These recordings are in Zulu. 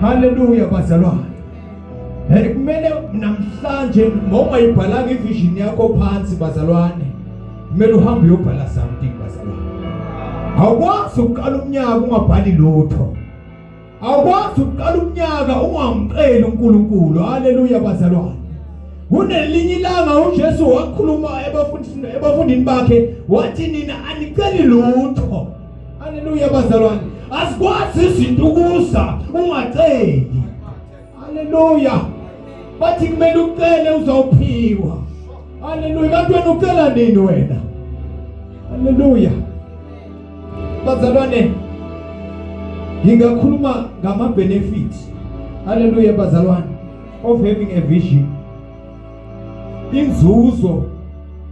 Haleluya bazalwane. Hey, kumele namhlanje mawungayibhalanga ivision yakho phansi bazalwane, kumele uhambe uyobhala something bazalwane. Awukwazi ukuqala umnyaka ungabhali lutho. Awukwazi ukuqala umnyaka ungamceli uNkulunkulu. Haleluya bazalwane. Kunelinye ilanga uJesu wakhuluma ebafundini ebafundini bakhe wathi nina aniceli lutho. Haleluya bazalwane. Asikwazi izinto ukuza ungaceli. Haleluya. Bathi kumele ucele uzawuphiwa. Haleluya. Kanti wena ucela nini wena? Haleluya. Bazalwane ngingakhuluma ngama benefits. Haleluya bazalwane of having a vision. Inzuzo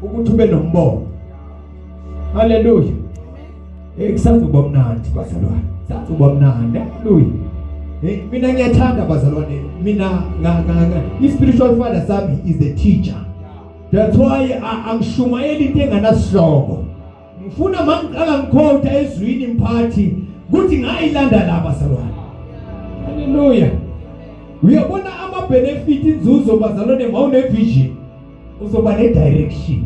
ukuthi ube nombono. Haleluya. Eh kusazoba mnandi bazalwane. Kusazoba mnandi. Haleluya. Eh mina ngiyathanda bazalwane. Mina nga nga i spiritual father sami is the teacher. That's why angishumayeli into enganasihloko. Ngifuna mangiqala ngikhotha ezwini mphathi kuthi ngayilanda la bazalwane. Haleluya. Uyabona ama benefit inzuzo bazalwane mawune vision. Uzoba ne direction.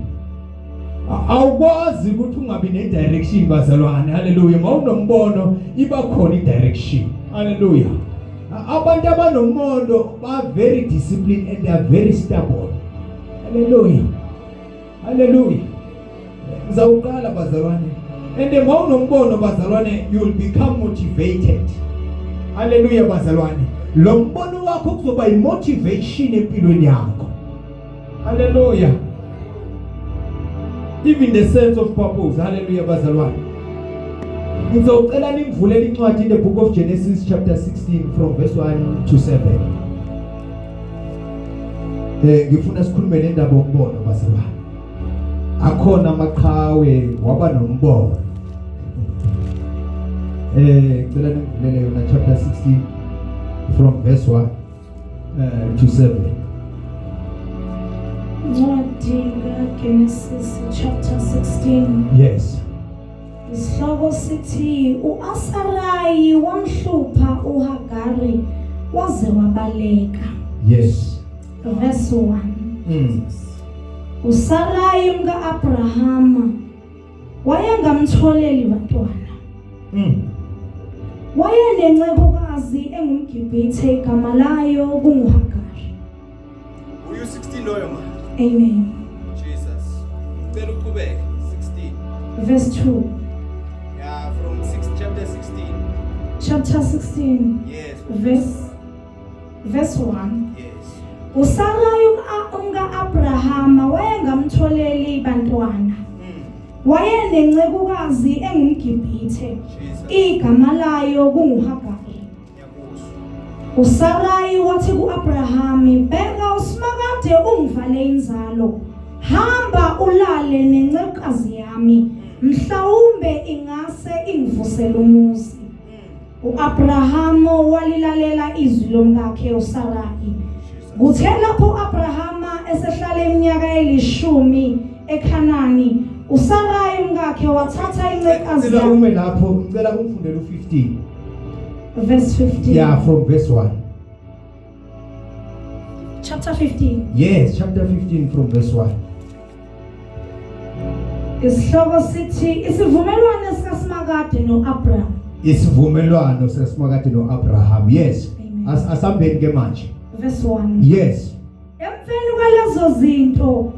Awukwazi ukuthi ungabi ne direction bazalwane. Haleluya. Mawunombono iba khona i direction. Haleluya. Abantu abanombono ba very disciplined and they are very stubborn. Haleluya. Haleluya. Ngizawuqala bazalwane. And mawunombono bazalwane you will become motivated. Haleluya bazalwane. Lo mbono wakho kuzoba imotivation empilweni yakho. Haleluya. Even the sense of purpose. Haleluya bazalwane. Ngizocela ningivulele incwadi in the book of Genesis chapter 16 from verse 1 to 7. Eh ngifuna sikhulume le ndaba yombono bazalwane. Akhona amaqhawe waba nombono. Eh ngicela ningivulele yona chapter 16 from verse 1 to 7. Incwadi kaGenesis chapter 16. Yes. Isihloko sithi uAsarayi wamhlupha uHagari waze wabaleka. Yes. Verse 1. USarayi umka-Abrahama wayengamtholeli bantwana. Wayenencekukazi engumGibhithe igama layo kunguHagari. Uyu 16 loyo ma. Amen. Jesus. Ngicela uqhubeke 16. Verse 2. Yeah, from 6 chapter 16. Chapter 16. Yes. Verse 1. Yes. uSarayi umka-Abrahama wayengamtholeli bantwana. Wayenencekukazi engumGibhithe, igama layo kunguHagari. USarayi wathi ku-Abrahami, bheka uSimakade ungivale inzalo. Hamba ulale nencekukazi yami, mhlawumbe ingase ingivusele umuzi. U-Abrahamu walilalela izwi lomkakhe uSarayi. Kuthe lapho u-Abrahama esehlale iminyaka elishumi eKhanani, uSarayi umkakhe wathatha incekazi Ngicela ume lapho, ngicela ungifundele u15. Verse 15. Yeah, from verse 1. Chapter 15. Yes, chapter 15 from verse 1. Isihloko sithi isivumelwano sikaSimakade noAbraham. Isivumelwano sikaSimakade noAbraham. Yes. As asambeni ke manje. Verse 1. Yes. Emveni kwalezo zinto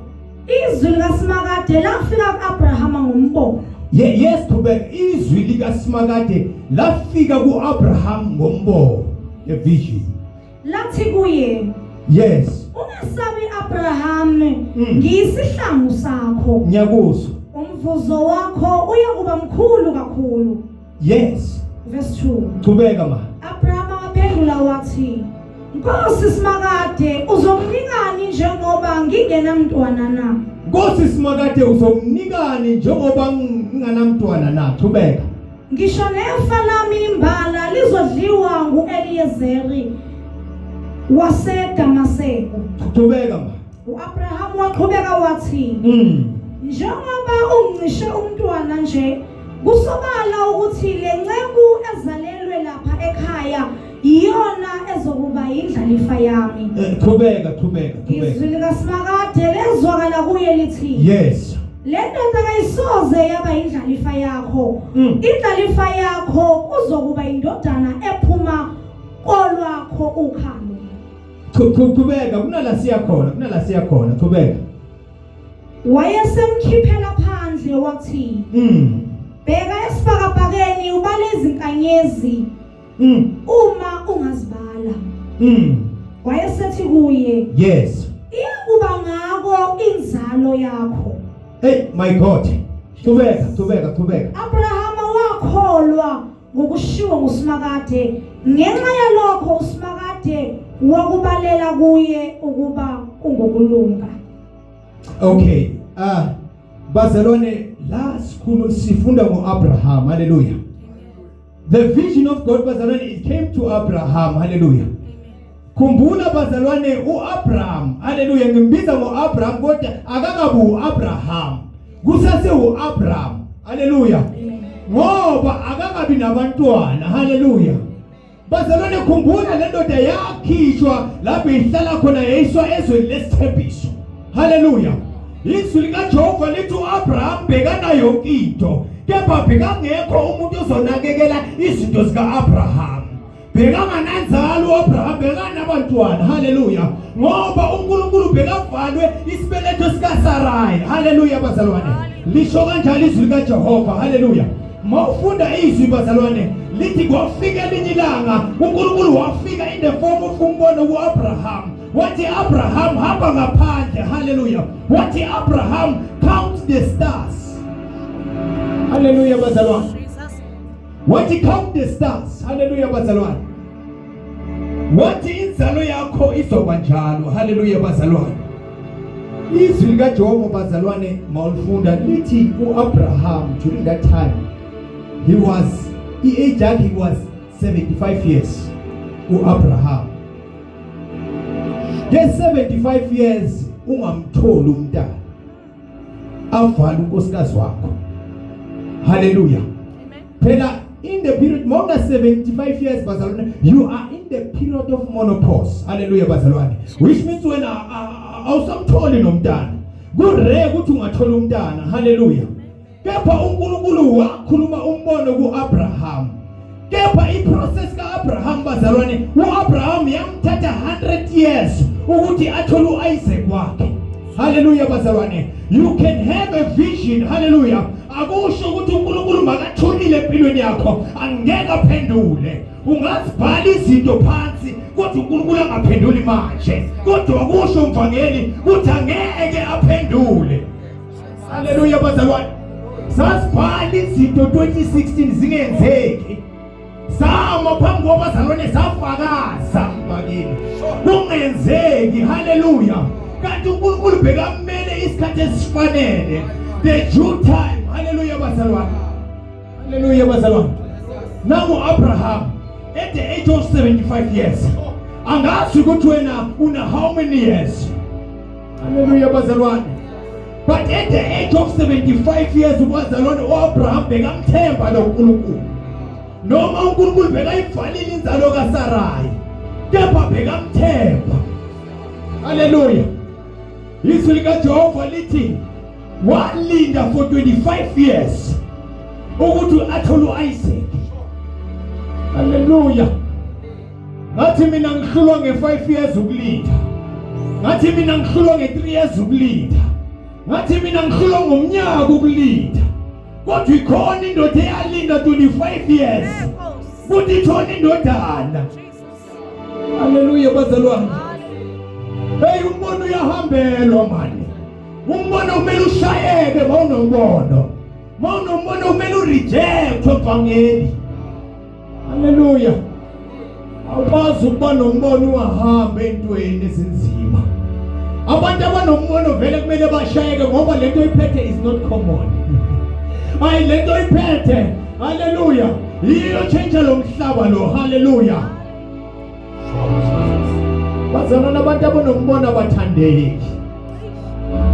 izwi likaSimakade lafika kuAbrahama ngombono. Yes, qhubeka izwi likaSimakade lafika kuAbraham ngombono, a vision. Lathi kuye, Yes. Ungesabi Abraham, ngiyisihlangu sakho. Ngiyakuzwa. Umvuzo wakho uyakuba mkhulu kakhulu. Yes. Verse 2. Qhubeka ma. Abraham waphendula wathi, Nkosi Simakade, uzonginikani njengoba ngingenamntwana na? Nkosi Simakade uzonginikani njengoba nginganamntwana na? Qhubeka. Ngisho nefa lami imbala lizodliwa ngu-Eliyezeri waseDamaseko. Qhubeka ma. U-Abraham waqhubeka wathi, Njengoba ungicishe umntwana nje, kusobala ukuthi le nceku ezalelwe lapha ekhaya Iyona ezokuba indlalifa yami. Qhubeka, qhubeka, qhubeka. Izwi likaSimakade lezwakala kuye lithi, Yes. Le ndoda kayisoze yaba indlalifa yakho. Indlalifa yakho kuzokuba indodana ephuma kolwakho ukhalo. Qhubeka, kunala siya khona, kunala siya khona, qhubeka. Wayesemkhiphela phandle wathi, Bheka esibhakabhakeni ubale izinkanyezi uma ungazibala. Wayesethi kuye, Yes. Iyakuba ngako inzalo yakho. Hey my God. Qhubeka, qhubeka, qhubeka. Abrahama wakholwa ngokushiwo nguSimakade, ngenxa yalokho uSimakade wakubalela kuye ukuba kungokulunga. Okay. Ah, bazalwane, la sikhulu sifunda ngoAbraham. Hallelujah. The vision of God, bazalwane, it came to Abraham. Hallelujah. Khumbula bazalwane, uAbraham, hallelujah, ngimbiza ngoAbraham kodwa akakabi uAbraham. Kusase uAbraham. Hallelujah. Ngoba akakabi nabantwana. Hallelujah. Bazalwane, khumbula le ndoda yakhishwa lapho ihlala khona yayiswa ezweni lesithembiso. Hallelujah. Izwi likaJehova lithi uAbraham bhekana yonke into, kepha bekangekho umuntu ozonakekela izinto zikaAbraham. Bekangananzalo uAbraham, bekanabantwana. Hallelujah. Ngoba uNkulunkulu bekavalwe isibeletho sikaSarai. Hallelujah bazalwane. Lisho kanjalo izwi likaJehova. Hallelujah. Mawufunda izwi bazalwane, lithi kwafika elinye ilanga uNkulunkulu wafika in the form of umbono kuAbraham. Wathi Abraham, hamba ngaphandle. Hallelujah. Wathi Abraham, count the stars. Hallelujah bazalwane. Wathi count the stars. Hallelujah bazalwane. Wathi inzalo yakho izoba njalo. Hallelujah bazalwane. Izwi likaJehova bazalwane mawulifunda lithi uAbraham during that time he was, i-age yakhe, he was 75 years uAbraham. Nge 75 years ungamtholi umntana, avala unkosikazi wakho. Hallelujah. Phela in the period mawuna 75 years bazalwane, you are in the period of menopause. Hallelujah bazalwane. Which means wena awusamtholi nomntana. Ku-rare ukuthi ungathola umntana. Hallelujah. Kepha uNkulunkulu wakhuluma umbono kuAbraham. Kepha iprocess kaAbraham bazalwane, uAbraham yamthatha 100 years ukuthi athole uIsaac wakhe. Hallelujah bazalwane. You can have a vision. Hallelujah. Akusho ukuthi uNkulunkulu makathulile empilweni yakho, angeke aphendule. Ungazibhala izinto phansi kodwa uNkulunkulu angaphenduli manje. Kodwa akusho mvangeli ukuthi angeke aphendule. Hallelujah bazalwane. Sasibhala izinto 2016 zingenzeki. Sama phambi kwabazalwane safakaza bakini. Kungenzeki. Hallelujah. Kanti uNkulunkulu bekamele isikhathi esifanele. The due time. Hallelujah bazalwane. Hallelujah bazalwane. Nangu Abraham at the age of 75 years. Angazi ukuthi wena una how many years. Hallelujah bazalwane. But at the age of 75 years ubazalwane, uAbraham bekamthemba lo nkulunkulu. Noma uNkulunkulu bekayivalile inzalo kaSarai, kepha bekamthemba. Hallelujah. Izwi likaJehova lithi walinda for 25 years ukuthi athole uIsaac. Hallelujah. Ngathi mina ngihlulwa nge5 years ukulinda. Ngathi mina ngihlulwa nge3 years ukulinda. Ngathi mina ngihlulwa ngomnyaka ukulinda. Kodwa ikhona indoda eyalinda 25 years. Kuthi ithona indodana. Hallelujah bazalwane. Hey, umbono uyahambelwa mani. Umbono kumele ushayeke mawunombono. Mawunombono kumele ureject mvangeli. Hallelujah. Awukwazi ukuba nombono ungahambi entweni ezinzima. Abantu abanombono vele kumele bashayeke ngoba lento iphethe is not common. Hayi, lento iphethe. Hallelujah. Yiyo change lo mhlaba lo. Hallelujah. Bazalwane, abantu abanombono abathandeki.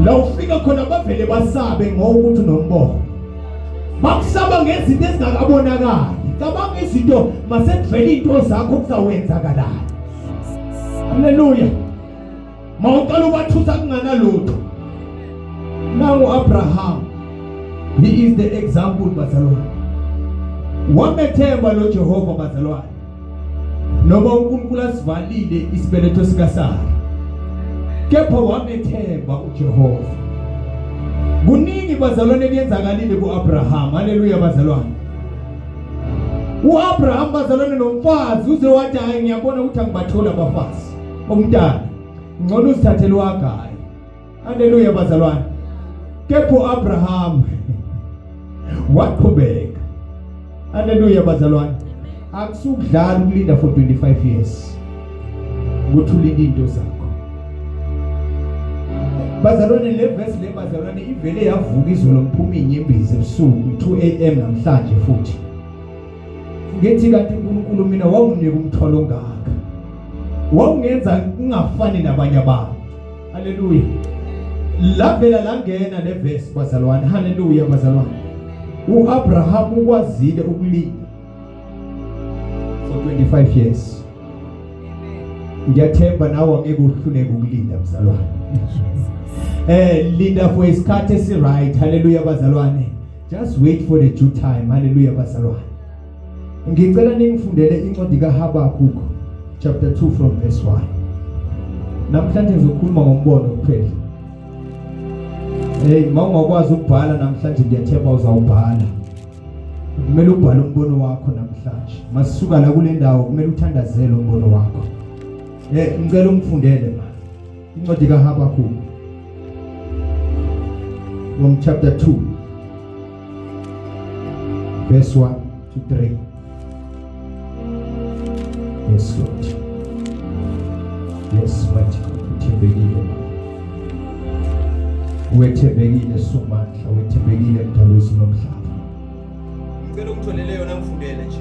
La ufika khona bavele basabe ngokuthi unombono. Bakusaba ngezinto ezingakabonakali. Cabanga izinto masekuvela into zakho kuzawenzakalani. Haleluya. Mawuqala ubathusa kunganalutho. Nangu Abraham. He is the example bazalwane. Wamethemba lo Jehova bazalwane. Noma uNkulunkulu asivalile isibeletho sikaSara. Kepha wamethemba uJehova. Kuningi bazalwane kuyenzakalile kuAbraham. Haleluya bazalwane. uAbraham bazalwane nomfazi uze wathi hayi ngiyabona ukuthi angibathola abafazi. Umntana ngcono uzithathele uHagari. Haleluya bazalwane. Kepha uAbraham waqhubeka. Haleluya bazalwane. Akusukudlala ukulinda for 25 years. Ukuthi ulinde into zakho. Bazalwane le verse le bazalwane ivele yavuka izolo ngiphuma inyembezi ebusuku 2 am namhlanje futhi. Ngithi kanti uNkulunkulu mina wawunginika umthwalo ongaka. Wawungenza ngingafani nabanye abantu. Haleluya. Lavela langena le verse bazalwane. Haleluya bazalwane. uAbraham ukwazile ukulinda for 25 years. Ngiyathemba nawe angeke uhluleke ukulinda mzalwane. Linda for isikhathi esi right. Haleluya bazalwane. Just wait for the due time. Haleluya bazalwane. Ngicela ningifundele incwadi kaHabakuk chapter 2 from verse 1. Namhlanje ngizokhuluma ngombono kuphela. Hey, mawungakwazi ukubhala namhlanje ngiyathemba uzawubhala. Kumele ubhale umbono wakho namhlanje. Masisuka la kule ndawo kumele uthandazele umbono wakho. Ngicela ungifundele ma. Incwadi kaHabakuk from chapter 2 verse 1 to 3. Yes, Lord. Yes, mighty God, uthembekile Baba. Wethembekile Somandla, wethembekile Mdali wezulu nomhlaba. Ngicela ungitholele yona ngifundele nje.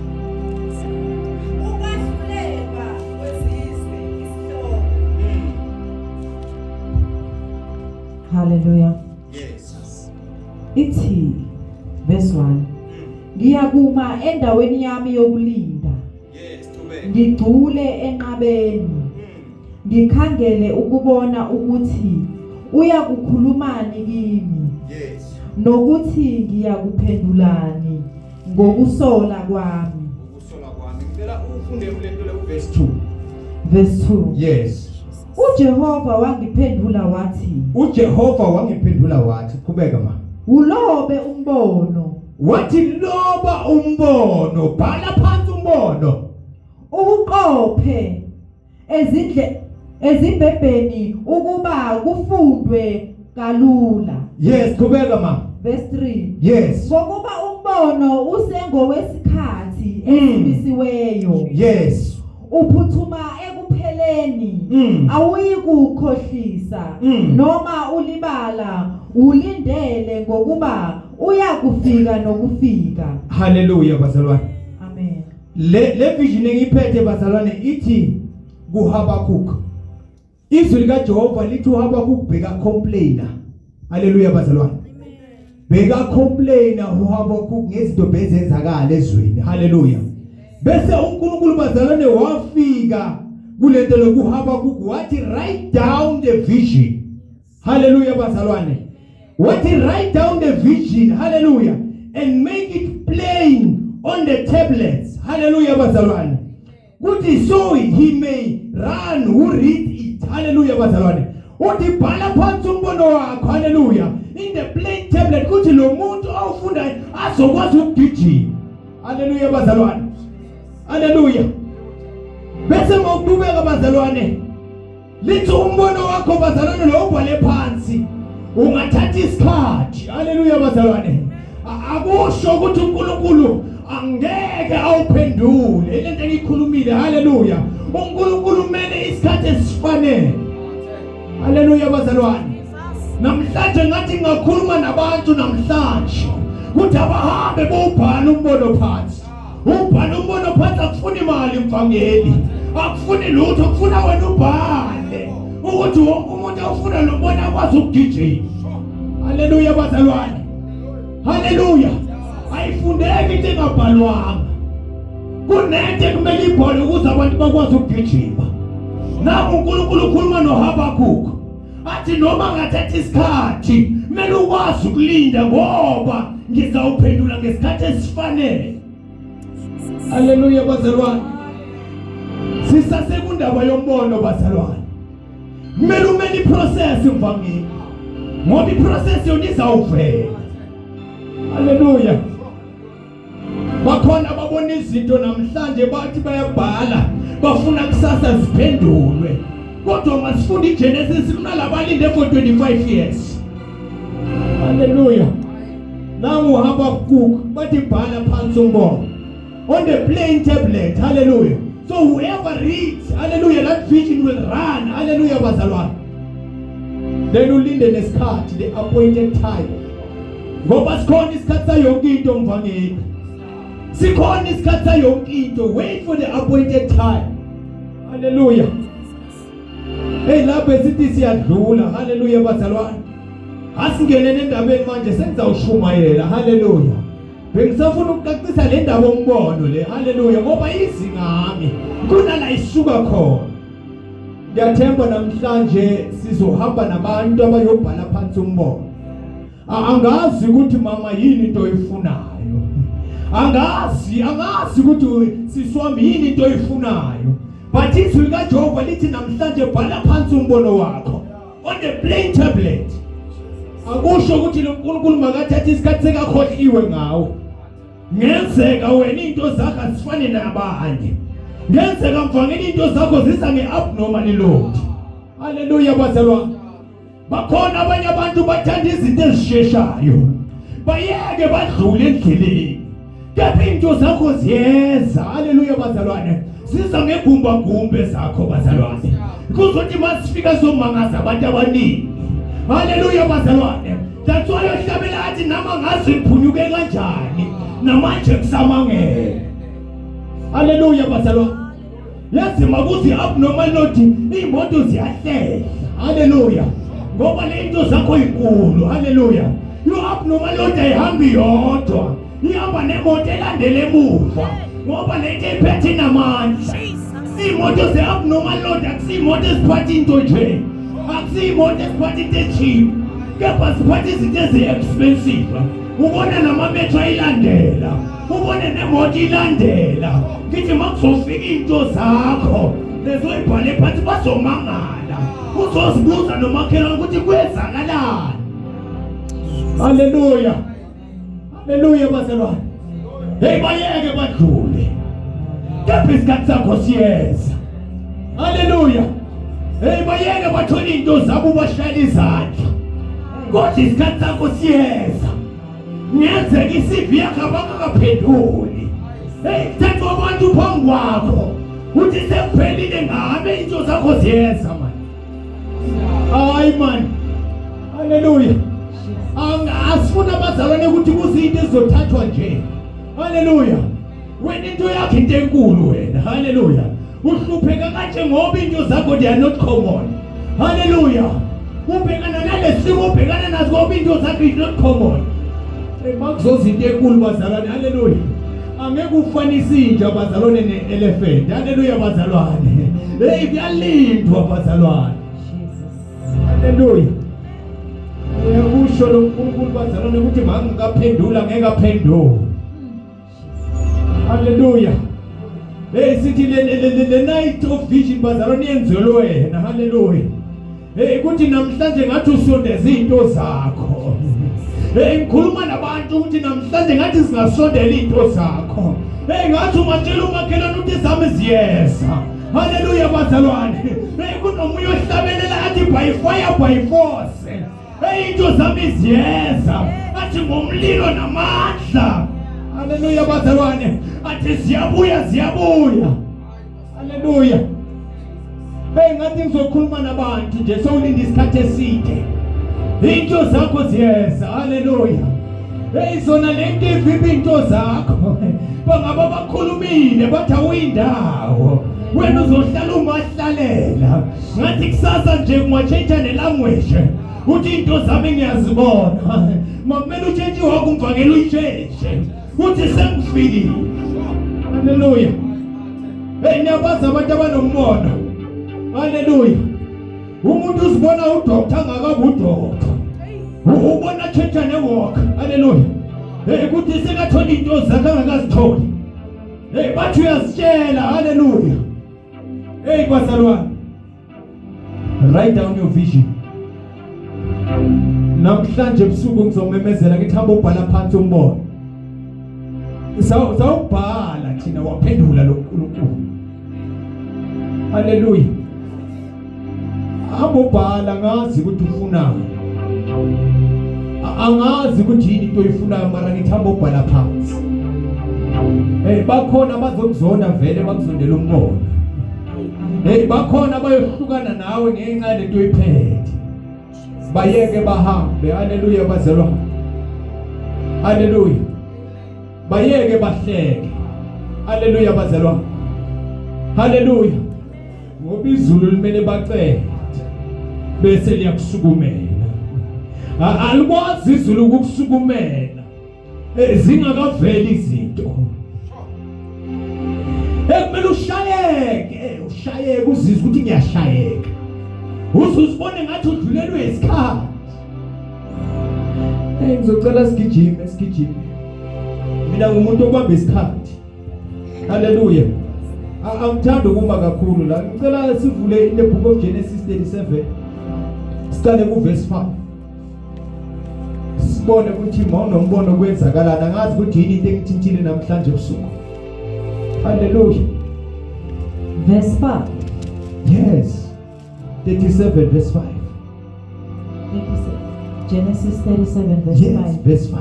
Ukwahlulelwa kwezizwe isihloko. Hallelujah. Yes. Ithi verse 1 Ngiyakuma endaweni yami yokulinda. Yes, qhubeka. Ngigcule enqabeni. Ngikhangele ukubona ukuthi uyakukhulumani kimi. Yes. Nokuthi ngiyakuphendulani ngokusola kwami. Ukusola kwami. Ngicela ufunde kulento le uverse 2. Verse 2. Yes. uJehova wangiphendula wathi, uJehova wangiphendula wathi, qhubeka ma. Ulobe umbono. Wathi loba umbono, bhala phansi umbono. Uqophe ezindle ezimbebheni ukuba kufundwe kalula. Yes, qhubeka ma. Verse 3. Yes. Ngokuba umbono usengowesikhathi esimisiweyo. Yes. Uphuthuma ekupheleni. Awuyikukhohlisa noma ulibala ulindele ngokuba uyakufika nokufika. Hallelujah bazalwane. Amen. Le vision engiphethe bazalwane ithi kuHabakuk. Izwi likaJehova lithi uHabakuk bheka complainer. Hallelujah bazalwane. Bheka complainer uHabakuk ngezinto bezenzakala ezweni. Hallelujah. Bese uNkulunkulu bazalwane wafika kulento lokuHabakuk wathi write down the vision. Hallelujah bazalwane. Wathi write down the vision. Hallelujah. And make it plain on the tablets. Hallelujah bazalwane. Kuthi so he may run who read it. Hallelujah bazalwane. Uthi bhala phansi umbono wakho. Hallelujah. In the plain tablet kuthi lo muntu awufundayo azokwazi ukugijima. Hallelujah bazalwane. Hallelujah. Bese mawuqhubeka bazalwane lithi umbono wakho bazalwane lo ubhale phansi ungathatha isikhathi. Haleluya bazalwane. Akusho ukuthi uNkulunkulu angeke awuphendule lento engiyikhulumile. Haleluya. uNkulunkulu umele isikhathi esifanele. Haleluya bazalwane. Namhlanje ngathi ngingakhuluma nabantu namhlanje ukuthi abahambe bowubhala umbono phansi. Ubhala umbono phansi, akufuni imali mvangeli, akufuni lutho, kufuna wena ubhale ukuthi wonke umuntu ofuna lo mbono akwazi ukugijima. Haleluya bazalwane. Haleluya. Ayifundeki into engabhalwanga. Kunento ekumele ibhole ukuze abantu bakwazi ukugijima. Naku uNkulunkulu ukhuluma noHabakuk athi noma ngathatha isikhathi kumele ukwazi ukulinda ngoba ngizawuphendula ngesikhathi esifanele. Haleluya bazalwane. Sisasekundaba yombono bazalwane. Kumele umele iprocess mvangeli. Ngoba iprocess yona izawuvela. Haleluya. Bakhona ababona izinto namhlanje bathi bayabhala bafuna kusasa ziphendulwe. Kodwa masifunda iGenesis kunalabalinde for 25 years. Haleluya. Nangu Habakkuk bathi bhala phansi umbono on the plain tablet. Hallelujah. So whoever reads, hallelujah, that vision will run. Hallelujah, bazalwane. Then ulinde nesikhathi, the appointed time. Ngoba sikhona isikhathi sayonke into mvangeli. Sikhona isikhathi sayonke into. Wait for the appointed time. Hallelujah. Hey lapho esithi siyadlula. Hallelujah bazalwane. Asingene endabeni manje sengizawushumayela. Hallelujah. Bengisafuna ukucacisa le ndaba ombono le. Hallelujah ngoba izingami kunala isuka khona. Ngiyathemba namhlanje sizohamba nabantu abayobhala phansi umbono. Angazi ukuthi mama yini into oyifunayo. Angazi, angazi ukuthi sisi wami yini into oyifunayo. But izwi likaJehova lithi namhlanje bhala phansi umbono wakho on the plain tablet. Akusho ukuthi lo nkulunkulu makathathe isikhathi sekakhohliwe ngawe. Ngenzeka wena into zakho azifani nabanye. Ngenzeka mvangeli into zakho ziza ngeabnormal load. Haleluya bazalwane. Bakhona abanye abantu bathanda izinto ezisheshayo. Bayeke badlule endleleni. Kepha into zakho ziyeza. Haleluya bazalwane. Siza ngegumba gumbe zakho bazalwane. Kuzothi masifika somangaza abantu abaningi. Haleluya bazalwane. That's why ohlabela athi nama ngazi ngiphunyuke kanjani. Namanje kusamangele. Haleluya bazalwane. Yazi makuthi abnormal load imoto ziyahlehla. Haleluya. Ngoba le into zakho inkulu. Haleluya. You abnormal load ayihambi yodwa. Ihamba nemoto elandela emuva. Ngoba le nto iphethe inamandla. Imoto ze abnormal load akusimoto eziphatha into nje. Akusimoto eziphatha into echeap. Kepha ziphatha izinto ezi-expensive. Ubona namametro ayilandela. Ubone nemoto ilandela. Ngithi makuzofika into zakho lezoyibhale phansi bazomangala. Uzozibuza nomakhelwane ukuthi kwenzakalani. Haleluya. Haleluya bazalwane. Hey bayeke badlule. Kepha isikhathi sakho siyeza. Haleluya. Hey bayeke bathole into zabo bashayela izandla. Kodwa isikhathi sakho siyeza. Ngenzeka iCV yakho abakakaphenduli. Hey thatha abantu phambi kwakho. Uthi sekuphelile ngabe into zakho ziyeza manje. Hayi man. Haleluya. Asifuna abazalwane ukuthi kuzinto ezizothathwa nje. Haleluya. Wena into yakho into enkulu wena. Haleluya. Uhlupheka kanje ngoba into zakho they are not common. Haleluya. Ubhekana nalesimo ubhekana naso ngoba into zakho is not common. Makuzoza into enkulu bazalwane. Haleluya. Angeke ufanise inja bazalwane ne-elephant. Haleluya bazalwane. Hey kuyalindwa bazalwane. Haleluya. Uyakusho lo nkulunkulu bazalwane ukuthi mangikaphendula ngeke aphendule. Haleluya. Hey sithi le night of vision bazalwane yenzelwe wena. Haleluya. Hey ukuthi namhlanje ngathi usondeza izinto zakho. Hey ngikhuluma nabantu ukuthi namhlanje ngathi singasondela izinto zakho. Hey ngathi ungatshela umakhelwane ukuthi zami ziyeza. Haleluya bazalwane. Hey kunomunye ohlabelela athi by fire by force. Hey into zami ziyeza. Athi ngomlilo namandla. Haleluya bazalwane. Athi ziyabuya ziyabuya. Haleluya. Hey ngathi ngizokhuluma nabantu nje sewulinda isikhathi eside. Into zakho ziyeza. Haleluya. Hey zona lento ivimba into zakho. Bangaba bakhulumile bathi awuyindawo. Wena uzohlala umahlalela. Ngathi kusasa nje kungatshintsha nelanguage. Uthi into zami ngiyazibona. Makumele utshintshe wakho umvangeli uyitshintshe. Uthi sengifikile. Haleluya. Hey, niyabazi abantu abanombono. Haleluya. Umuntu uzibona udoctor angakabi udoctor. Ubona tshentsha newalk. Haleluya. Hey, ukuthi sekathola into zakhe angakazitholi. Hey, bathi uyazitshela. Haleluya. Hey, bazalwane. Write down your vision. Namhlanje ebusuku ngizomemezela ngithi hamba ubhala phansi umbono. Sawubhala thina waphendula lo nkulunkulu. Haleluya. Hamba ubhala, ngazi ukuthi ufunani. Angazi ukuthi yini into oyifunayo, mara ngithi hamba ubhala phansi. Hey, bakhona abazokuzonda vele, bakuzondela umbono. Hey, bakhona abayohlukana nawe ngenxa lento oyiphethe. Bayeke bahambe. Haleluya bazalwane. Haleluya. Bayeke bahleke. Haleluya bazalwane. Haleluya. Ngoba izulu limele bacele bese liyakusukumela. Alikwazi izulu ukukusukumela zingakaveli izinto. Ekumele ushayeke, ushayeke uzizwe ukuthi ngiyashayeka. Uze uzibone ngathi udlulelwe isikhathi. Hey, ngizocela sigijime, sigijime. Mina ngumuntu obamba isikhathi. Haleluya. Angithandi ukuma kakhulu la. Ngicela sivule in the book of Genesis 37. Siqale ku verse 5. Sibone ukuthi mawunombono kwenzakalani. Angazi ukuthi yini into engithintile namhlanje ebusuku. Haleluya. Verse 5. Yes. 37 verse 5. 37. Genesis 37 verse Yes, 5. verse 5.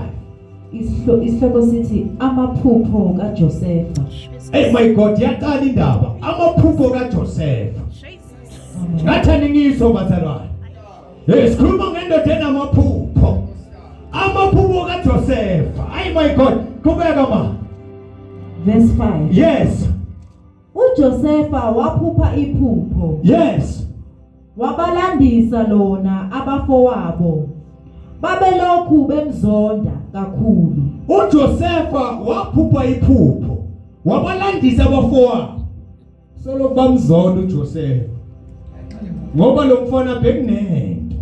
Isihloko sithi amaphupho kaJosefa. Hey my God, yaqala indaba. Amaphupho kaJosefa. Ngathani ngisho bazalwane. Hey, sikhuluma ngendoda enamaphupho. Amaphupho kaJosefa. Ay my God, qhubeka ma. Verse 5. Yes. UJosefa waphupha iphupho. Yes. Wabalandisa lona abafowabo. Babelokhu bemzonda kakhulu. UJosefa waphupha iphupho. Wabalandisa abafowabo. Solo bamzonda uJosefa. Ngoba lo mfana bekunento.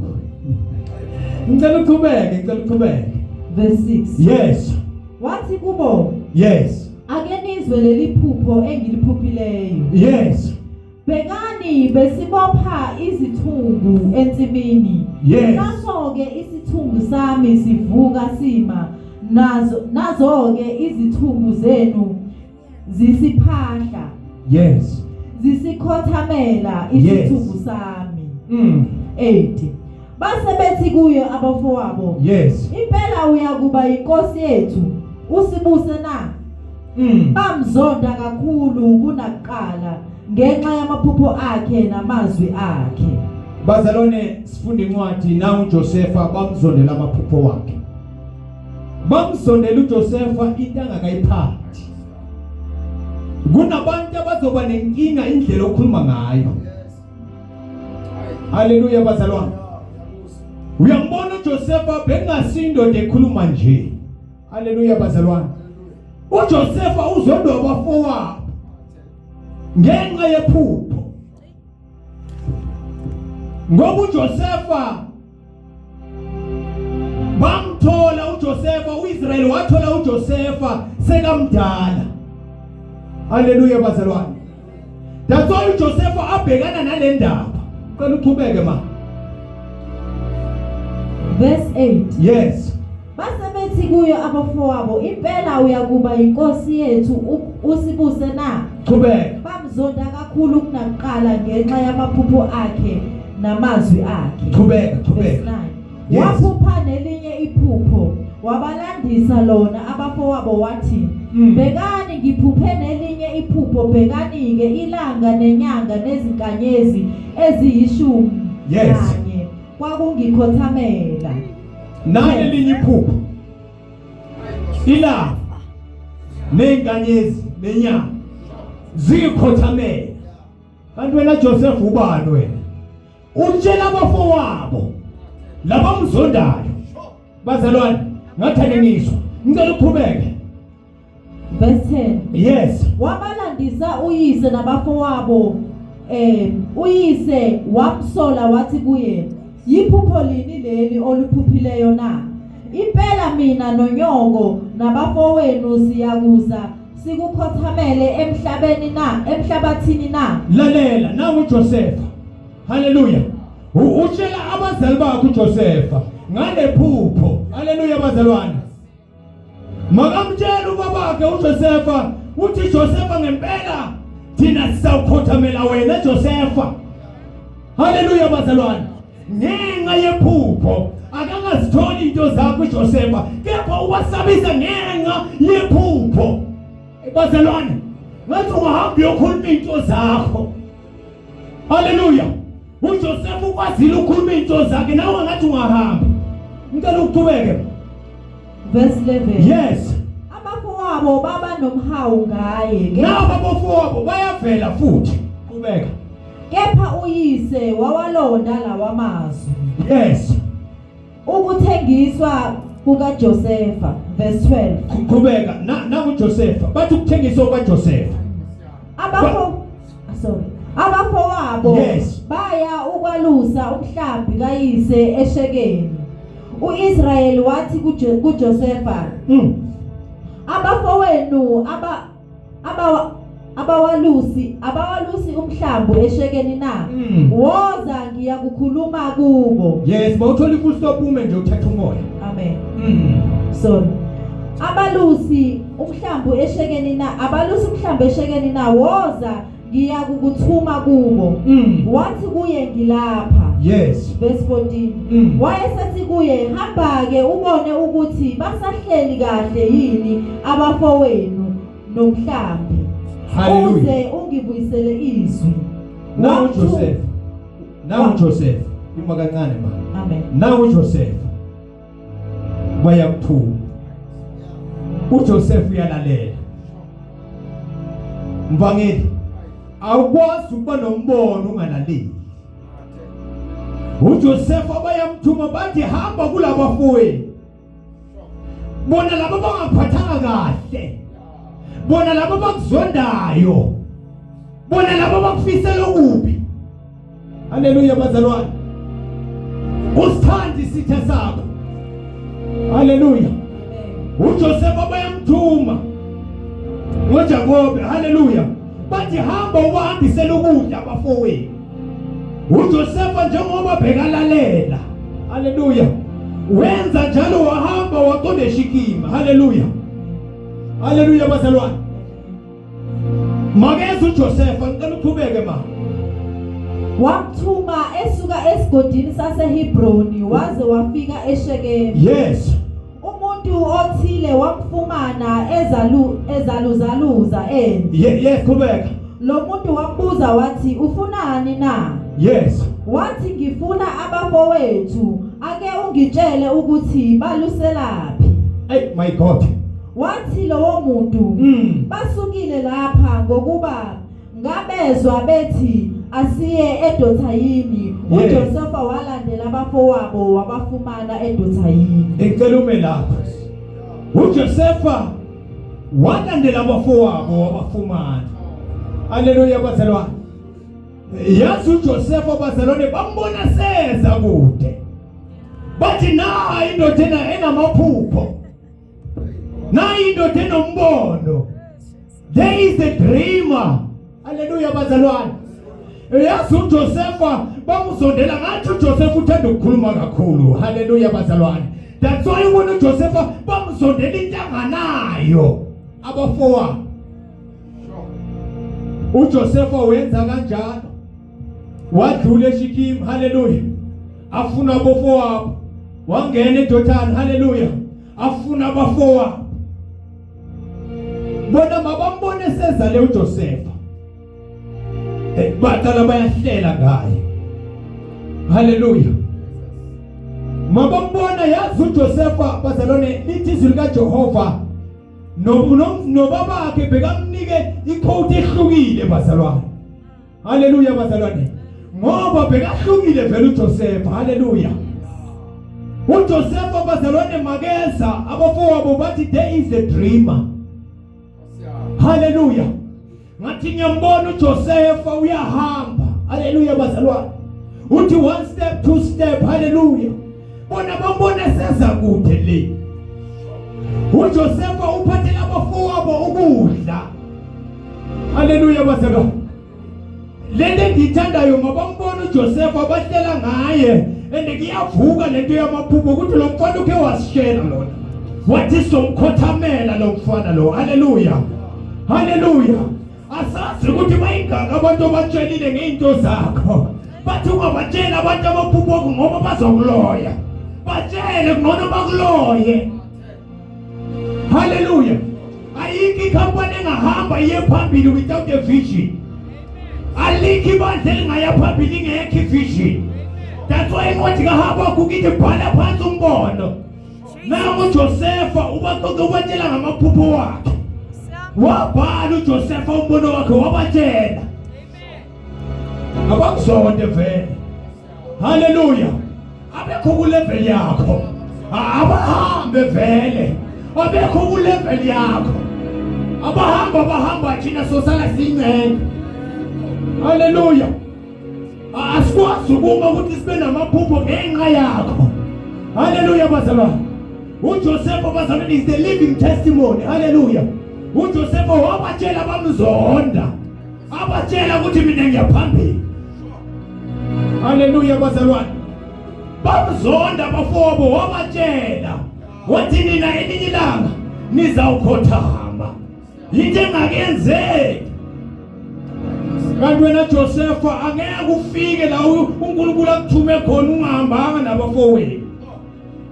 Ngicela uqhubeke, ngicela uqhubeke. Verse 6. Yes. Wathi kubo, Yes. ake nizwe leli phupho engiliphuphileyo. Yes. Bhekani, besibopha izithungu ensimini. Yes. Naso-ke isithungu sami sivuka sima, nazo-ke izithungu zenu zisiphahla. Yes. Zisikhothamela Yes. isithungu sami. 8. Base bethi kuyo abafowabo, Yes. impela uyakuba inkosi yethu, usibuse na? Bamzonda kakhulu kunakuqala ngenxa yamaphupho akhe namazwi akhe. Bazalwane, sifunda incwadi na uJosefa bamzondela amaphupho wakhe. Bamzondela uJosefa into angakayiphathi. Kunabantu abazoba nenkinga indlela okhuluma ngayo. Haleluya bazalwane. Uyambona uJosefa bengasindoda ekhuluma nje. Haleluya bazalwane. uJosefa uzondwa abafowabo ngenxa yephupho. Ngoba uJosefa bamthola uJosefa, uIsrael wathola uJosefa sekamdala. Haleluya bazalwane. That's why uJosefa abhekana nale ndaba. Cela uqhubeke ma. Verse 8. Yes. Base bethi kuyo abafowabo, impela uyakuba inkosi yethu, usibuse na? Qhubeka. Bamzonda kakhulu kunakuqala ngenxa yamaphupho akhe namazwi akhe. Qhubeka, Verse qhubeka. 9. Yes. Waphupha nelinye iphupho, wabalandisa lona abafowabo wathi, Bhekani, ngiphuphe nelinye iphupho, bhekani-ke ilanga nenyanga nezinkanyezi eziyishumi Yes. nanye kwakungikhothamela. Nani elinye iphupho. Ilanga nezinkanyezi nenyanga zikhothamela. Kanti wena Joseph ubani wena? Utshela abafowabo labamzondayo. Bazalwane, ngathani ngizwa. Ngicela uqhubeke. Verse 10. Yes. Wabalandisa uyise nabafowabo uyise wamsola wathi kuye yiphupho lini leli oluphuphileyo na? Impela mina nonyoko nabafowenu siyakuza sikukhothamele emhlabeni na emhlabathini na? Lalela nangu uJosepha. Haleluya. Utshela abazali bakhe uJosepha ngalephupho. Haleluya bazalwane. Makamtshela ubabakhe uJosepha uthi Josepha ngempela thina sizawukhothamela wena Josepha. Haleluya bazalwane. Ngenxa yephupho akangazitholi into zakho uJosepha kepha uwasabisa ngenxa yephupho. Bazalwane ngathi ungahamba uyokhuluma into zakho. Haleluya. uJoseph ukwazile ukukhuluma izinto zakhe nawe ngathi ungahamba. Ngicela ukuqhubeke. Verse 11. Yes. Abafowabo baba nomhawu ngaye. Nabo abafowabo bayavela futhi. Qhubeka. Kepha uyise wawalonda lawa mazwi. Yes. Ukuthengiswa kukaJosefa verse 12. Qhubeka nangu Josefa bathi ukuthengiswa kukaJosefa. Abafo sorry. Abafowabo yes. Baya ukwalusa umhlambi kayise eShekemi. uIsrayeli wathi kuJosefa, Abafowenu aba abawalusi abawalusi umhlambu eshekeni na? Woza ngiyakukhuluma kubo. Yes, bawuthola i-full stop ume nje uthatha umoya. Amen. Sorry. Abalusi umhlambu eshekeni na? Abalusi umhlambu eshekeni na? Woza ngiyakukuthuma kubo. Wathi kuye ngilapha. Yes. Verse 14. Wayesethi kuye hamba ke ubone ukuthi basahleli kahle yini abafowenu nomhlambi. Hallelujah. Uze ungibuyisele izwi. Nawu Joseph. Nawu Joseph. Ima kancane ma. Amen. Nawu Joseph. Bayamthuma. uJoseph uyalalela. Mvangeli awukwazi ukuba nombono ungalaleli. uJoseph abayamthuma bathi hamba kulabafowenu. Bona labo bangaphathanga kahle. Bona labo bakuzondayo. Bona labo bakufisela okubi. Haleluya bazalwane. Usithanda isitha sakho. Haleluya. uJoseph bayamthuma ngoJakobe. Haleluya. Bathi hamba ubahambisele ukudla abafowenu. uJoseph njengoba bekalalela. Haleluya. Wenza njalo wahamba waqonda eShikima. Haleluya. Haleluya bazalwane. Makeze uJoseph ngicela uqhubeke ma. Wamthuma esuka esigodini saseHebroni waze wafika eShekemi. Yes. Umuntu othile wamfumana ezaluzaluza endle. Yes, qhubeka. Lo muntu wambuza wathi ufunani na? Yes. Wathi ngifuna abafowethu ake ungitshele ukuthi baluselaphi. Hey my God. Wathi lowo muntu basukile lapha ngokuba ngabezwa bethi asiye eDothayini. uJosepha walandela abafowabo wabafumana eDothayini. Ngicela ume lapho. uJosepha walandela abafowabo wabafumana. Haleluya bazalwane. Yazi uJosepha bazalwane bambona seza kude. Bathi nayi indoda enamaphupho. Nayi indoda enombono. There is a dreamer. Haleluya bazalwane. Yazi uJosepha bamuzondela ngathi uJosepha uthanda ukukhuluma kakhulu. Haleluya bazalwane. That's why ubona uJosepha bamzondela into anganayo abafowabo. uJosepha wenza kanjalo. Wadlula eShikim, haleluya. Afuna abafowabo. Wangena eDothani, haleluya. Afuna abafowabo. Bona mabambone sezale uJosepha. Baqala bayahlela ngaye. Haleluya. Mabambona yazi uJosepha bazalwane lithi izwi likaJehova nobabakhe bekamnike icoat ehlukile bazalwane. Haleluya bazalwane. Ngoba bekahlukile vele uJosepha. Haleluya. uJosepha bazalwane makeza abafowabo bathi there is a dreamer. Haleluya. Ngathi ngiyambona uJosefa uyahamba. Haleluya bazalwane. Uthi one step, two step. Haleluya. Bona bambona seza kude le. UJosefa uphathela abafowabo ukudla. Haleluya bazalwane. Lento engiyithandayo mabambona uJosefa bahlela ngaye and kuyavuka lento yamaphupho ukuthi lo mfana ukhe wasishela lona. Wathi somkhothamela lo mfana lo. Haleluya. Haleluya. Asazi ukuthi bayingaka abantu obatshelile ngeinto zakho. Bathi ungabatshela abantu amaphupho ngoba bazokuloya. Batshele ngcono bakuloye. Hallelujah. Ayikho ikhampani engahamba iye phambili without a vision. Alikho ibandla elingaya phambili ingekho ivision. That's why incwadi kaHabakuki ithi bhala phansi umbono. Nangu uJosefa ubaxoxe ubatshela ngamaphupho wakhe. Wabhala uJosefa umbono wakhe wabatshela. Abakuzonde vele. Haleluya. Abekho ku level yakho. Abahambe vele. Abekho ku level yakho. Abahamba bahamba thina sosala sincenge. Haleluya. Asikwazi ukuma ukuthi sibe namaphupho ngenxa yakho. Haleluya bazalwane. UJoseph bazalwane is the living testimony. Haleluya. UJoseph wabatshela bamzonda. Abatshela ukuthi mina ngiyaphambili. Haleluya bazalwane. Bamzonda abafowabo wabatshela. Wathi nina elinye ilanga nizawukhothama. Into engakenzeki. Kanti wena Josefa angeke ufike la uNkulunkulu akuthume khona ungahambanga nabafowenu.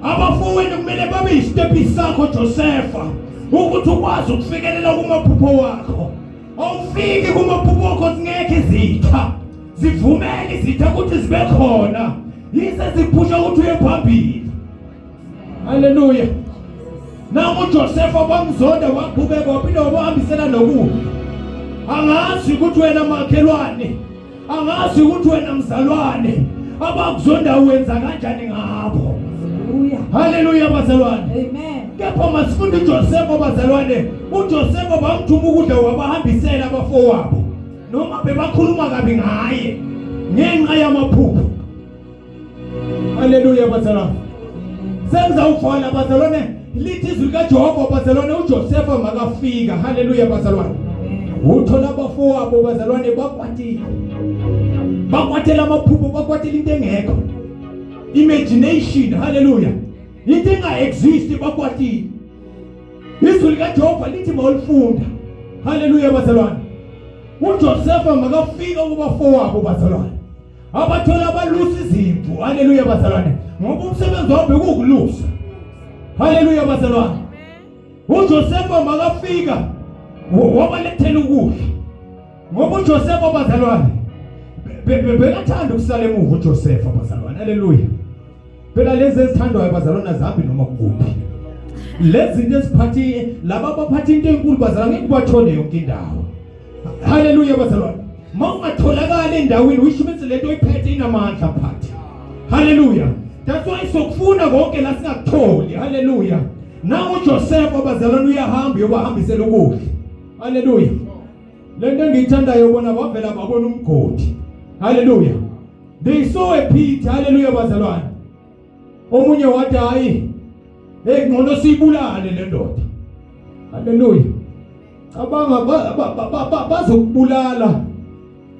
Abafowenu kumele babe yisitepi sakho Josefa ukuthi ukwazi ukufikelela kumaphupho wakho. Awufiki kumaphupho akho zingekho izitha. Zivumele izitha ukuthi zibe khona. Yize ziphusha ukuthi uye phambili. Haleluya. Nangu uJosefa bamzonda waqhubeka waphinde wabahambisela nokudla. Angazi ukuthi wena makhelwane, angazi ukuthi wena mzalwane, abakuzonda wenza kanjani ngabo. Haleluya bazalwane. Amen. Kepha masifunde uJosefa bazalwane, uJosefa bamthuma ukudla wabahambisela abafowabo. Noma bebakhuluma kabi ngaye ngenxa yamaphupho. Haleluya bazalwane. Sengizawuvala bazalwane, lithi izwi likaJehova bazalwane uJosefa makafika. Haleluya bazalwane. Uthola abafowabo bazalwane bakwatile. Bakwatela amaphupho, bakwatela into engekho. Imagination, haleluya. Into enga exist bakwatile. Izwi likaJehova lithi mawulifunda. Haleluya bazalwane. UJosefa makafika kubafowabo bazalwane. Abathola abalusa izimvu. Haleluya bazalwane. Ngoba umsebenzi wabo bekuwukulusa. Haleluya bazalwane. UJosefa makafika wabalethela ukudla. Ngoba uJosefa bazalwane bekathanda ukusala emuva uJosefa bazalwane. Haleluya. Phela lezi ezithandwayo bazalwane azihambi noma kukuphi. Lezi zinto eziphathi laba abaphatha into enkulu bazalwane ngeke bathole yonke indawo. Haleluya bazalwane. Mawungatholakala endaweni usho ukuthi lento oyiphethe inamandla phathi. Haleluya. That's why sokufuna konke la singakutholi. Haleluya. Nangu uJoseph bazalwane uyahamba uyobahambisela ukudla. Haleluya. Lento engiyithandayo bona bavela babona umgodi. Haleluya. They saw a pit. Haleluya bazalwane. Omunye wathi hayi hey ngcono siyibulale le ndoda. Haleluya. Cabanga bazokubulala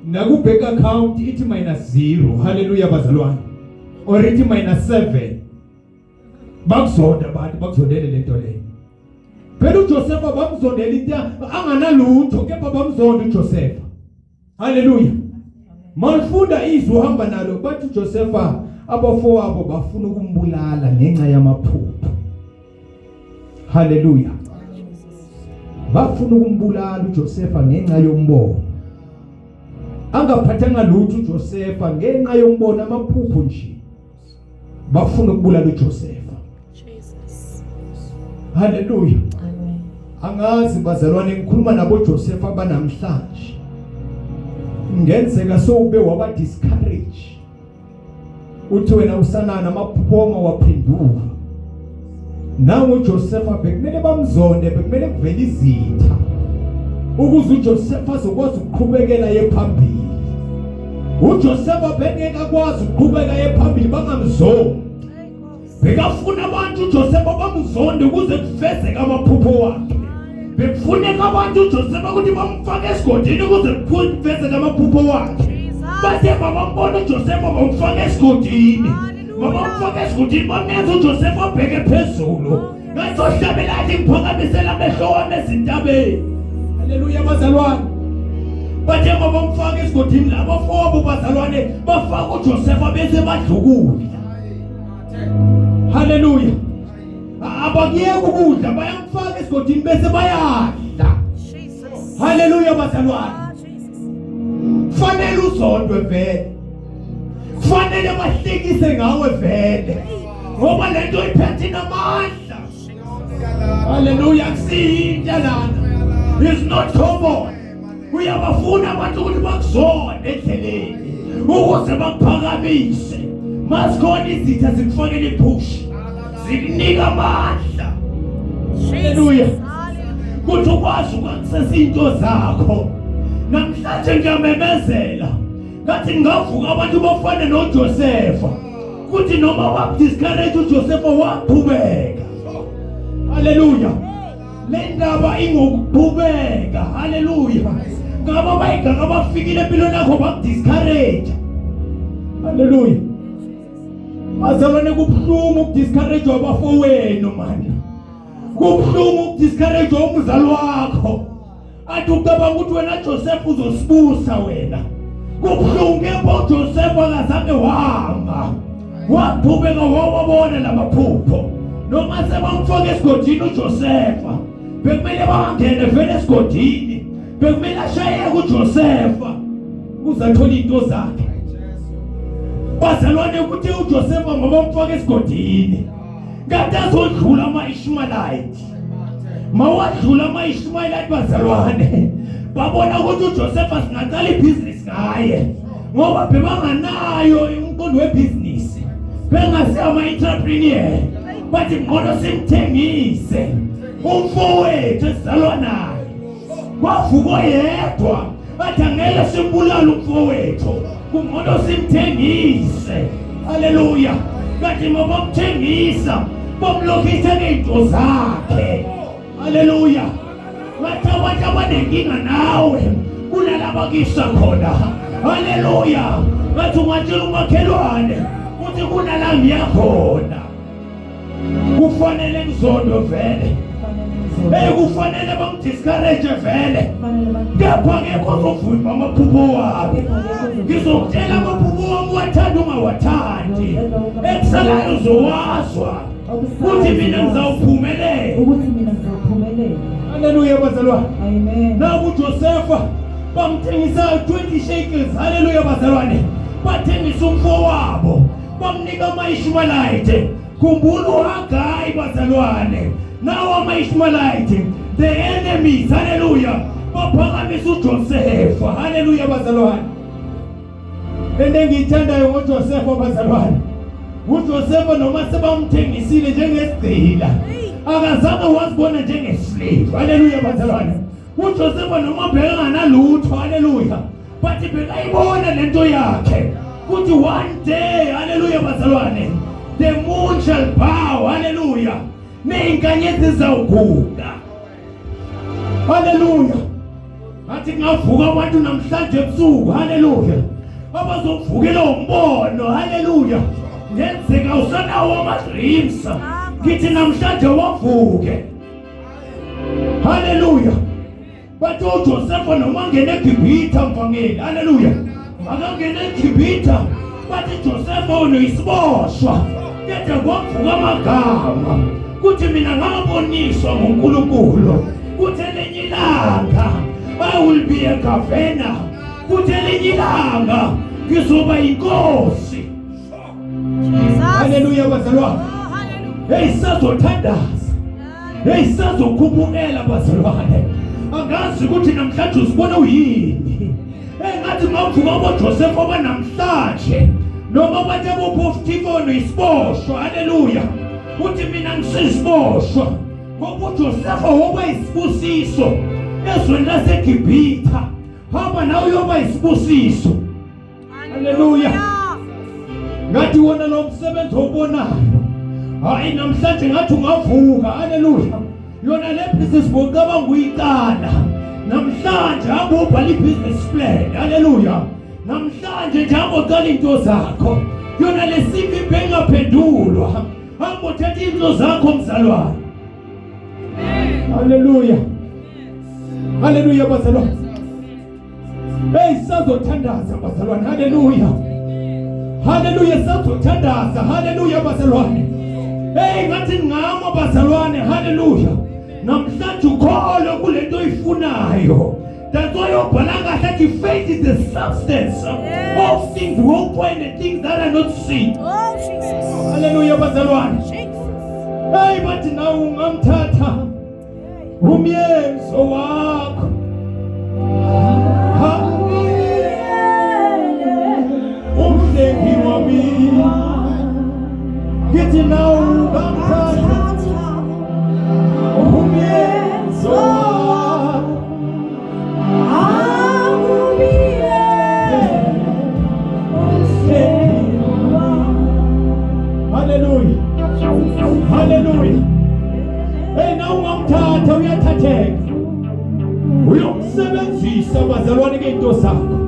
naku bank account ithi minus 0. Haleluya bazalwane. Or ithi minus 7. Bakuzonda abantu bakuzondele lento leyo. Phela uJosefa bamzondela into anganalutho kepha bamzonda uJosefa. Haleluya. Malifunda izwi uhamba nalo bathi uJosefa abafowabo bafuna ukumbulala ngenxa yamaphupho. Haleluya. Bafuna ukumbulala uJosefa ngenxa yombono. Angaphathanga lutho uJosefa ngenxa yombono amaphupho nje. Bafuna ukubulala uJosefa. Jesus. Haleluya. Amen. Angazi bazalwane ngikhuluma nabo Joseph abanamhlanje. Ngenzeka sowube waba discourage. Uthi wena usanana amaphupho waphenduka. Nangu uJoseph bekumele bamzonde bekumele kuvele izitha. Ukuze uJoseph azokwazi ukuqhubekela yephambili. uJoseph bengeke akwazi ukuqhubeka yephambili bangamzongi. Bekafuna abantu uJoseph bamzonde ukuze kufezeke amaphupho wakhe. Bekufuneka abantu uJoseph ukuthi bamfake esigodini ukuze kufezeke amaphupho wakhe. Bathe babambona uJoseph bamfaka esigodini. Babamfaka esigodini bamenza uJoseph abheke phezulu. Ngazohlabela athi ngiphakamisela amehlo wami ezintabeni. Haleluya bazalwane. Bathe babamfaka esigodini labo fowabo bazalwane bafaka uJoseph bese badlukudla. Haleluya. Abakuyeka ukudla bayamfaka esigodini bese bayadla. Haleluya bazalwane. Ah, Kufanele uzondwe vele. Kufanele bahlekise ngawe vele. Ngoba lento iphethe inamandla. Haleluya kusiyinto lana. It's not common. Uyabafuna abantu ukuthi bakuzonde endleleni ukuze bakuphakamise. Masikhona izitha zikufakela ipush. Zikunika amandla. Haleluya. Kuthi ukwazi uku-access into zakho. Namhlanje ngiyamemezela. Ngathi ngingavuka abantu bafane noJosefa. Kuthi noma wakudiscourage uJosefa waqhubeka. Haleluya. Le ndaba ingokuqhubeka. Haleluya. Ngabo bayiganga bafikile empilweni yakho bakudiscourage. Haleluya. Bazalwane kubuhlungu ukudiscourage abafowenu manje. Kubuhlungu ukudiscourage umzali wakho. Athi ucabanga ukuthi wena Joseph uzosibusa wena. Kubuhlungu kepha uJoseph akazange wama. Waqhubeka wawabona lamaphupho. Noma sebamfaka esigodini uJoseph. Bekumele bangene vele esigodini. Bekumele ashayeke uJoseph. Kuze athole into zakhe. Bazalwane ukuthi uJoseph ngoba umfaka esigodini. Kade azodlula ama-Ishmaelite. Mawadlula ama-Ishmaelite bazalwane. Babona ukuthi uJoseph singaqala ibhizinisi ngaye. Ngoba bebanganayo umqondo webhizinisi. Bengase ama-entrepreneur. Bathi ngcono simthengise. Umfowethu esizalwa naye. Kwavuka yedwa. Bathi angeke simbulale umfowethu. Kungcono simthengise. Haleluya. Bathi mabamthengisa bamlokhise ngey'nto zakhe. Haleluya. Bathi abantu abanenkinga nawe kunalaba kisa khona. Haleluya. Bathi ungatshela umakhelwane uthi kunala ngiya khona. Kufanele ngizondo vele. Hey kufanele bangidiscourage vele. Kepha akekho ozovuma amaphupho wami. Ngizokutshela amaphupho wami uwathanda ungawathandi. Ekusalayo uzowazwa. Kuthi mina ngizawuphumelela. Ukuthi mina ngizophumelela. Haleluya bazalwane. Amen. Naku uJosefa bamthengisa 20 shekels. Haleluya bazalwane. Bathengisa umfowabo. Bamnika ama-Ishmaelite. Khumbula uHagayi bazalwane. Nawo ama-Ishmaelite the enemies, haleluya, baphakamisa uJosefa. Haleluya bazalwane. Into engiyithandayo ngoJosefa bazalwane, uJosefa noma sebamthengisile njengesigqila akazange wazibona njengeslave. Haleluya bazalwane. uJosefa noma bekanganalutho, haleluya, but bekayibona lento yakhe kuthi one day, haleluya bazalwane, the moon shall bow, haleluya, nezinkanyezi zizawuguqa. Haleluya. Ngathi kungavuka abantu namhlanje ebusuku, haleluya, abazovukela umbono, haleluya. Ngenzeka usanawo ama-dreams, ngithi namhlanje wavuke. Haleluya. Bathi uJosepha noma angena eGibhithe mvangeli, haleluya, makangena eGibhithe, bathi Josepha unuyisiboshwa, kede kwavuka amagama kuthi mina ngaboniswa nguNkulunkulu kuthi elinye ilanga I will be a governor, kuthi elinye ilanga ngizoba inkosi. Haleluya bazalwane. Hey sazothandaza. Hey sazokhuphukela bazalwane. Angazi ukuthi namhlanje uzibona uyini. Engathi mavuka boJoseph abanamhlanje noma bathe boPotiphar isiboshwa. Haleluya. Uthi mina ngisisiboshwa. Ngoba uJosefa woba isibusiso. Ezweni laseGibhitha. Hamba nawe uyoba isibusiso. Haleluya. Ngathi wona lo msebenzi owubonayo. Hayi namhlanje ngathi ungavuka. Haleluya. Yona le business bocabanga uyiqala. Namhlanje hamba ubhala i-business plan. Haleluya. Namhlanje nje hamba uqala into zakho. Yona le CV bengaphendulwa. Hamba uthathe into zakho mzalwane. Haleluya. Haleluya bazalwane. Hey sazothandaza bazalwane. Haleluya. Haleluya sazothandaza. Haleluya bazalwane. Hey ngathi ngama bazalwane. Haleluya. Namhlanje ukholwe kulento oyifunayo. That's why ubhala kahle athi faith is the substance of things hoped for and the things that are not seen. Oh Jesus. Haleluya bazalwane. Jesus. Hey bathi nawe ungamthatha umyenzo wakho. Ha. Umhlengi wami. Ngithi nawe ungamthatha umyenzo wakho. Haleluya. Haleluya. Hey na ungamthatha uyathatheka. Uyomsebenzisa bazalwane ngento zakho.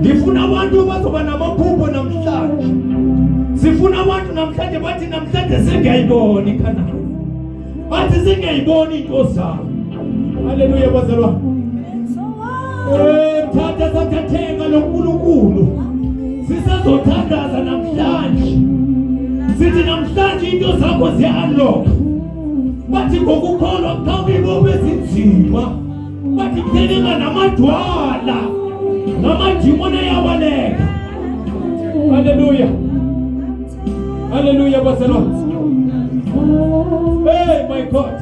Ngifuna abantu bazoba namaphupho namhlanje. Sifuna abantu namhlanje bathi namhlanje singayiboni iKhanani. Bathi singayiboni into zabo. Haleluya bazalwane. Eh mthatha sathatheka loNkulunkulu. Sisazothandaza namhlanje. Sithi namhlanje into zakho ziya-unlock. Bathi ngokukholwa kuqhamuka ibopho ezinzima. Bathi kuthelinga namadwala. Namadimoni ayabaleka. Haleluya. Haleluya bazalwane. Hey my God.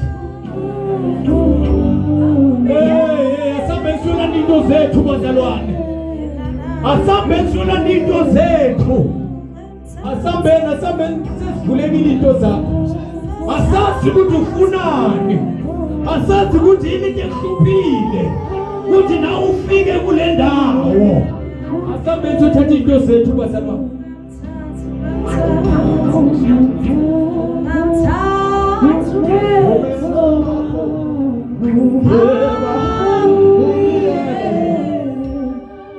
Hey, hey, asambe siyolanda into zethu bazalwane. Asambe siyolanda into zethu. Asambeni, asambeni sesivulekile into zakho. Asazi ukuthi ufunani. Asazi ukuthi yini into ekuhluphile. Ukuthi nawe ufike kule ndawo. Asambeni siyothatha into zethu bazalwane.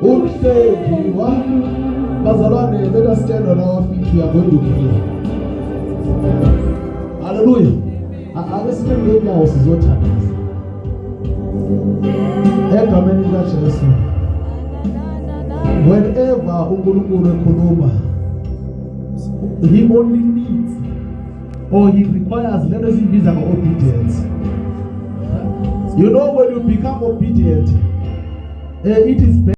Umhlengi wami. Bazalwane, let us stand on our feet. We are going to pray. Hallelujah. Ake sime ngenyawo sizothandaza. Egameni likaJesu. Whenever uNkulunkulu ekhuluma, he only needs or he requires lento esiyibiza ngo-obedience. You know when you become obedient, it is better.